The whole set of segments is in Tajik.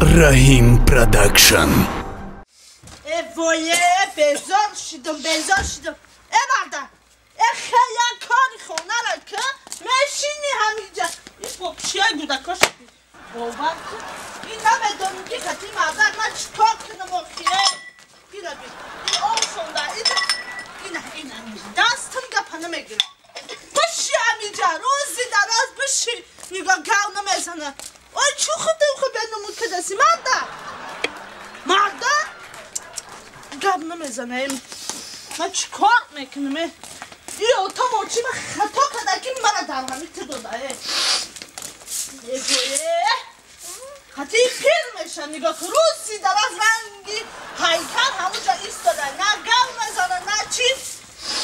Раҳим Продакшн. Э воє, безор шидам, безор шидам. Э марда, э хеля кори хонара ки мешини ҳаминҷа. Ин бо чия гудакош бовар кун. Ин намедонӣ ки хати мардак ман чӣ кор кунам охие. Ира би, ин об сонда, ина ина дастам гапа намегирам. Биши ҳаминҷа, рӯзи дароз биши. Нигоҳ гав намезана. Ой чӣ худам хуб бенамуд кадаси марда? Марда? Гап намезана. Ман чӣ кор мекунам? Ин ото мочи ман хато када ки мара дар ҳамин ту дода. Э вое. Хати пир меша нигоҳ кун. Рӯзи дароз ранги ҳайкал ҳамонҷа истода. На гав мезана, на чӣ.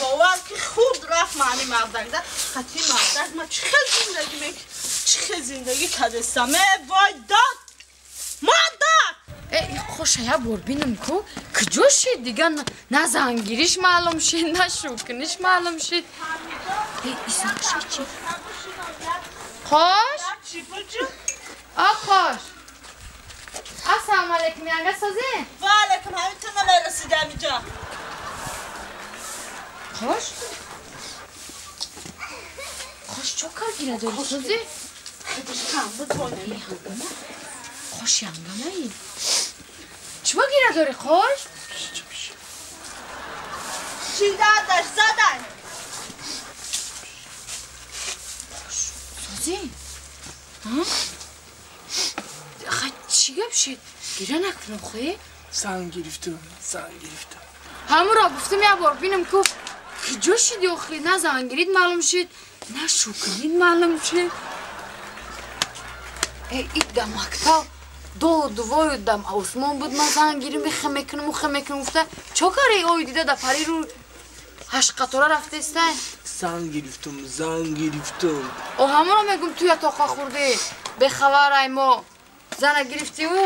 Бовар ки худ рафт маъни мардак да. Хати мардак ман чӣ хел зиндагӣ мекунам? Чӣ хел зиндагӣ кардастам? Э вой дод! Мардак! Э хоша я бор бинам ку куҷо шид дига на зангириш маълум шид, на шукниш маълум шид. Э исоқ шид чи? Хош? А хош. Ассалому алайкум, янга созӣ? Ва алайкум, ҳамин ту намерасиди ҳаминҷа. Хош? Хош чо кар гира дори созӣ? Хош янгамаи. Чӣ гира дори хош? Чӣ дардаш задан? Хош созӣ? Хай чӣ гап шид? Гира накунам хе? Зан гирифтам, зан гирифтам. Ҳамуро гуфтам як бор бинам ку куҷо шиди охи? На зангирид маълум шид, на шукрид маълум шид. Э ит да мактаб доду вою дам осмон буд ман зангирим хе мекунам хе мекунам гуфта чо кари ой дида да пари ру ҳашт қатора рафтестай? Зан гирифтам, зан гирифтам. О ҳамуро мегум ту ятоқа хӯрдӣ бехабар ай мо зана гирифтӣ ӯ?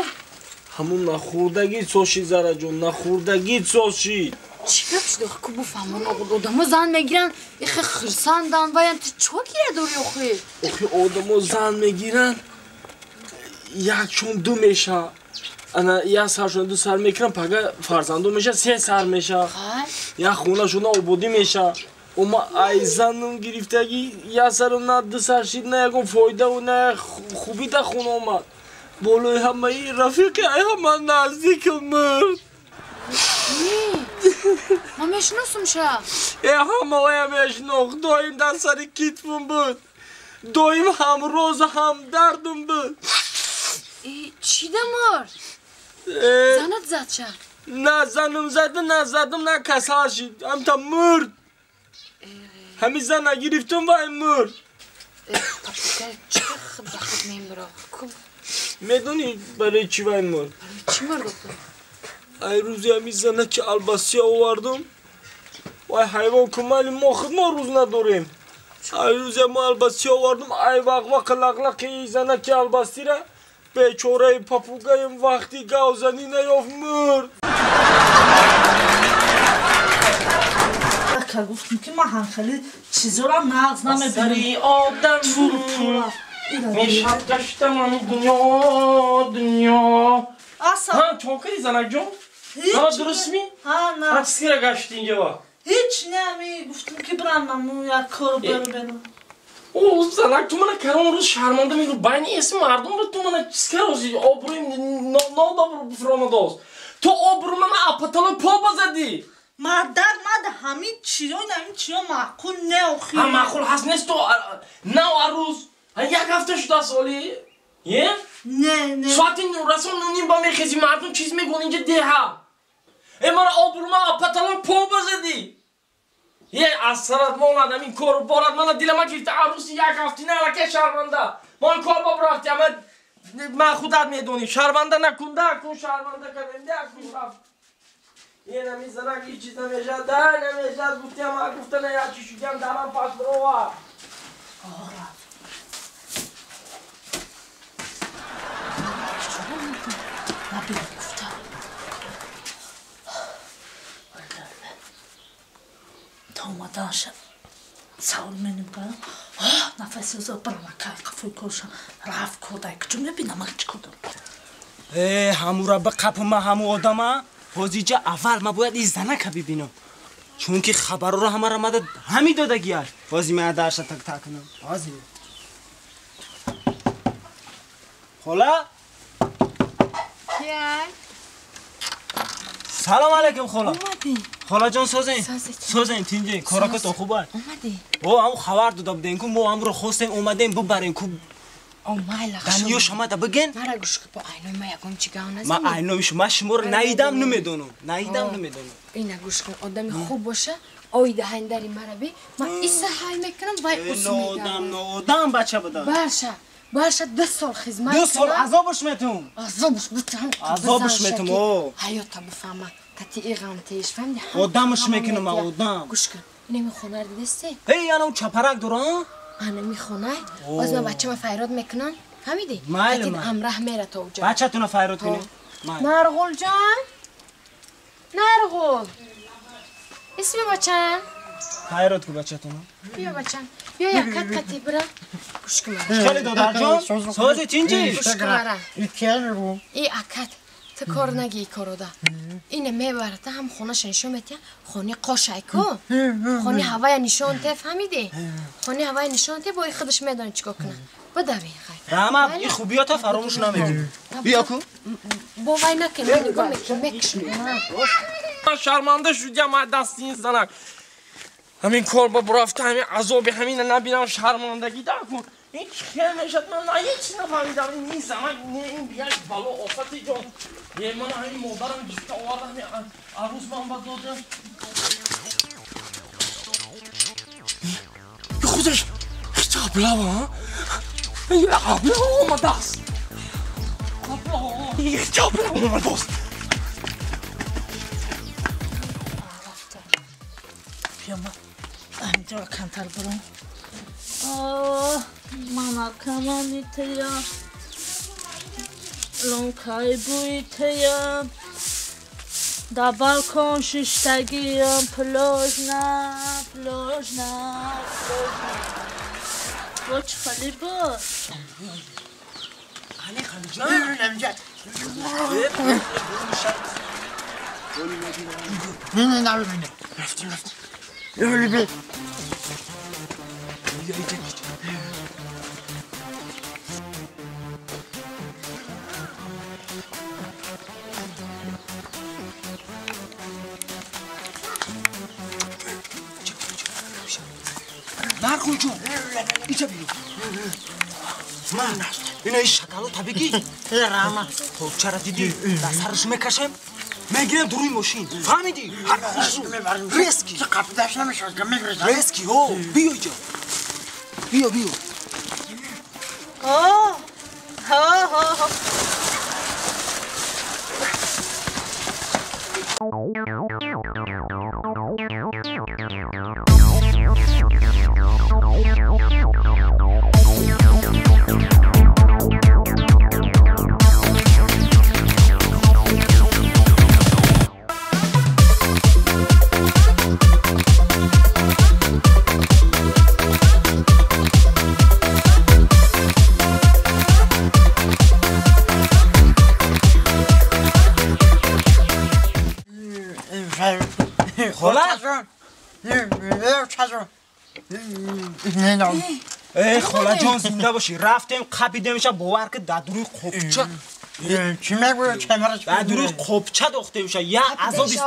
Ҳамун нахӯрдагӣ сошид Зараҷон, нахӯрдагӣ сошид. Чӣ гап шуд охи? Ку буфаҳмон одамо зан мегиранд, ихе хирсандан ваян ту чо гира дорӣ охи? Охи одамо зан мегиранд, якчун ду меша. Ана як саршона ду сар мекунанд, пага фарзандо меша, се сар меша. Як хонашона ободӣ меша. Ома ай занум гирифтагӣ як сару на ду сар шид, на ягон фоидаву на як хубӣ дар хона омад. Болои ҳамаи рафиқи ай ҳама наздикам мурд. Ман мешиносам ша. Э ҳамаоя мешинохт, доим дар сари китфум буд. Доим ҳамрозу ҳамдардум буд. Чӣ да мурд? Занат зад ша? На занум зада, на задум, на касал шид. Ҳамта мурд. Ҳамин зана гирифтум вай мурд. Папугай чӣ худ ба худ мемура? Медонӣ барои чӣ вай мурд? Барои чӣ мурд? Ай рӯзи ҳамин зана ки албасия овардум, вай ҳайвон кумали мо худ мо рӯз надорем. Ай рӯзи мо албасия овардум, ай вақвақи лақлақи зана ки албастира бечораи папугаем вақти гавзанӣ наёфт мурд. Гуфтам ки ман ҳам хеле чизоро нағз намебинам. Сари одам мешаб гаштам ами дунё дунё. Аса. Ҳа чон кардӣ занакҷон? Ҳама дуруст ми? Ҳа на. Ҳа чиз кира гаштӣ инҷа ва? Ҳеч не ами гуфтам ки бирам аму як кор беру беру. О занак ту мана карон рӯз шарманда мегӯ байни эсми мардумро ту мана чиз карози обрӯи нодобру фуромадост. Ту обрӯ мана апатало по базадӣ. Мардак мад ҳамин чиё ҳамин чиё маъқул не охи. Ҳа маъқул ҳаст нест ту нав арӯз як ҳафта шудааст оли? Е? Не, не. Соати расон нуним ба мехези мардум чиз мегӯн инҷа деҳа. Э мара обрӯ ман апатало по базадӣ. Е аз сарат монад ҳамин кору борад мана дилама гирифта арӯси як ҳафтина аллакай шарманда. Мо ин кор ба рафти ама ман худат медонӣ шарманда накунда кун шарманда кардем де кун рафт. Е нами занак ҳеҷ чиз намешад, да намешад гуфтиам а гуфта на як чи шудиам дарам пас бирова. Та омаданша савол меним кардам. Нафаси озо барама кай қафои коршам рафт кордай куҷо мебинам ман чӣ кор дорам. Ҳамура ба қапма ҳаму одама ҳозиҷа аввал ма бояд ин занака бибинам. Чунки хабарро ҳамара мада ҳами додагиаш. Ҳози ман дарша так так кунам. Ҳози. Хола? Кия? Салом алейкум хола. Омадӣ? Хола ҷон созен? Созен тинҷе. Коракатон хуб аст? Омадӣ? О, ҳаму хабар дода будем ку мо ҳамро хостем омадем бубарем ку. О, майла. Даниё шомада биген? Мара гӯш ку, бо айнои ма ягон чӣ гав назанӣ. Ма айнои шумо шуморо наидам намедонам. Наидам намедонам. Ина гӯш кун, одами хуб боша, оида ҳайндари мара би, ма иса ҳай мекунам, вай ус мегардам. Ноодам, ноодам бача будам. Барша. Барша 2 сол хизмат. 2 сол азобш метум. Азобш бутам. Азобш метум, о. Ҳаёта бифаҳма. Кати иғам теш фаҳмиди? Одамш мекунам, одам. Гӯш кун. Инами хона дидасти? Эй, ана у чапарак дора? Анами хона. Боз ман бачама файрод мекунам. Фаҳмиди? Майли. Кати ҳамраҳ мера то уҷа. Бачатуна файрод кунӣ? Нарғул ҷон. Нарғул. Исми бачам? Файрод ку бачатуна. Биё бачам. Биё якат кати бира. Гӯш кун. Хеле додарҷон, сози тинҷи? Гӯш кун мара. И акат ту кор нагӣ корода. Ине мебарата ҳам хонаша нишон метия, хони қошай ку. Хони ҳавая нишон те, фаҳмидӣ? Хони ҳавая нишон те, бо и худаш медонӣ чӣ кор кунад. Бадави хай. Раҳмат, и хубиёта фаромӯш намекунӣ. Биё ку. Бо вай накун, ман нигоҳ мекунам, мекушам. Ман шарманда шудям аз дасти ин занак. Ҳамин кор ба бурафта, ҳамин азоби ҳамина набинам, шармандагӣ дакун. Ин чӣ хел мешад? Ман ҳеҷ нафаҳмидам. Ин занак, не ин дигар бало офати ҷон. Е, ман ҳамин модарам гирифта оварда, ҳамин арӯз ман ба додам. Худаш ҳеҷ аблава, аблава омадааст. Ҳеҷ аблава омадааст. Ҳаминҷоро камтар бурам. Оҳ, мана камани тая, лонкаи бӯи тая, дар балкон шиштагиям, пложна, пложна, пложна. Бо чӣ хали буд? Қани, Халиҷон? Рафтем, рафтем. Нархун ҷон, иҷа биё. Ман ина ин шакалота бигӣ. Қобчара дидӣ, дар сараш мекашем, мегирем дуруи мошин. Фаҳмидӣ? Ҳар хушрӯ. Резки. Резки, о, биё иҷа. Биё, биё. О, ҳо, ҳо, ҳо. Эй, холаҷон, зинда бошӣ. Рафтем, қапидемша, бовар ки дар дуруи қопча. Дар дуруи қопча дохтемша. Я азоби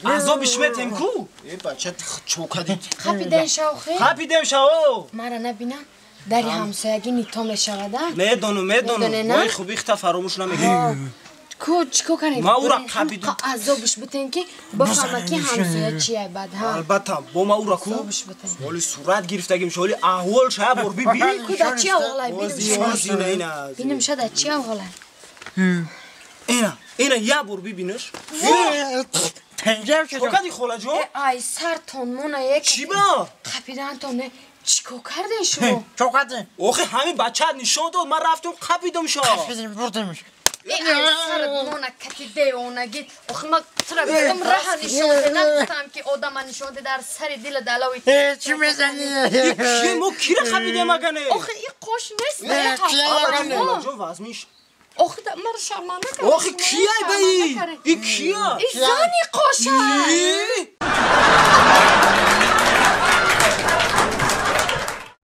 азобиш метем ку? Э, бача чокади. Қапидемша охи? Қапидемша, о. Мара набинам. Дари ҳамсоягӣ нито мешавада? Медонам, медонам. Вой хуби ихта фаромӯш намекунӣ. Ку чико канед? Ма ура қапидум. Азобиш бутен ки бифаҳма ки ҳамсоя чия бад, ҳа. Албатта, бо ма ура ку? Азобиш бутен. Ҳоли сурат гирифтагим, ҳоли аҳвол ша бор биби. Ку да чи аҳволай биним? Биним ша да чи аҳволай? Ина, ина я бор бибинаш. Пенҷар шуд. Кади холаҷон? Ай сартон мона як. Чӣ ба? Қапидантон не. Чико карден шумо? Чо карден? Охи ҳамин бача нишон дод, ман рафтам қапидам ша. Қапидем, бурдемш. Сарат мона кати девонагит. Охи ма тура гуфтам раҳа нишон де, нагуфтам ки одама нишон де дар сари дила далови. Чӣ мезанӣ? Ки мо кира қапидем агане? Охи и қош нест. Ҷон вазмиш. Охи маро шарманда кард. Охи кияй ба и? И кия? И зани қошай.